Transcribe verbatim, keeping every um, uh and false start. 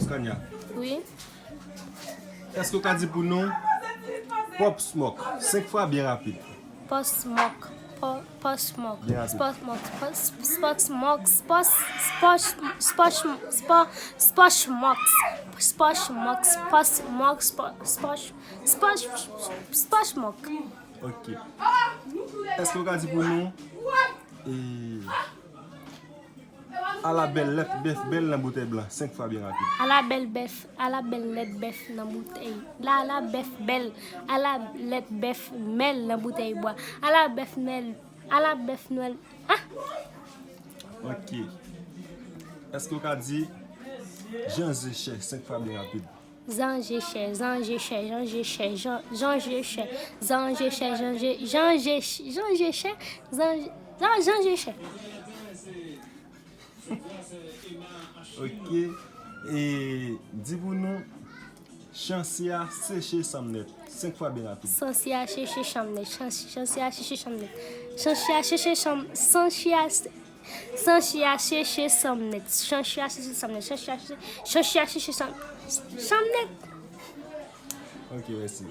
Kanya, Wi. Èske w ka di pou nou Pop Smoke? Senk fwa byen rapid. Pòs mòk. Pò- Pòs mòk. Byen rapid. Spòs mòk. Spòs mòk. Spòs Spòs Spòs Spòs Spòs mòk. Spòs mòk. Spòs mòk. Spòs mòk. Spòs Spòs Spòs Spòs mòk. Ok. Èske w ka di pou nou e, ala bèl lèt bèf bèl nan boutèy blan? Senk fwa byen rapid. Ala bèl bèf, ala bèl lèt bèf nan boutèy. La ala bèf bèl, ala lèt bèf mèl nan boutèy bwa. Ala bèf mèl, ala bèf nwèl. Ah! Ok. Èske w ka di Jan je chè? Senk fwa byen rapid. Jan je chè, jan je chè, jan je chè, jan jan je chè, jan je chè, jan je jan je jan je chè, jan jan jan je chè. Ok. E di pou nou, chansi a seche chanm nèt. Senk fwa byen rapid. Chansi a seche chanm nèt. Chansi a seche chanm nèt. Chansi a seche chanm chansi a chansi a seche chanm nèt. Chansi a seche chanm nèt. Chansi a seche chansi a seche chanm chanm nèt. Ok, mèsi.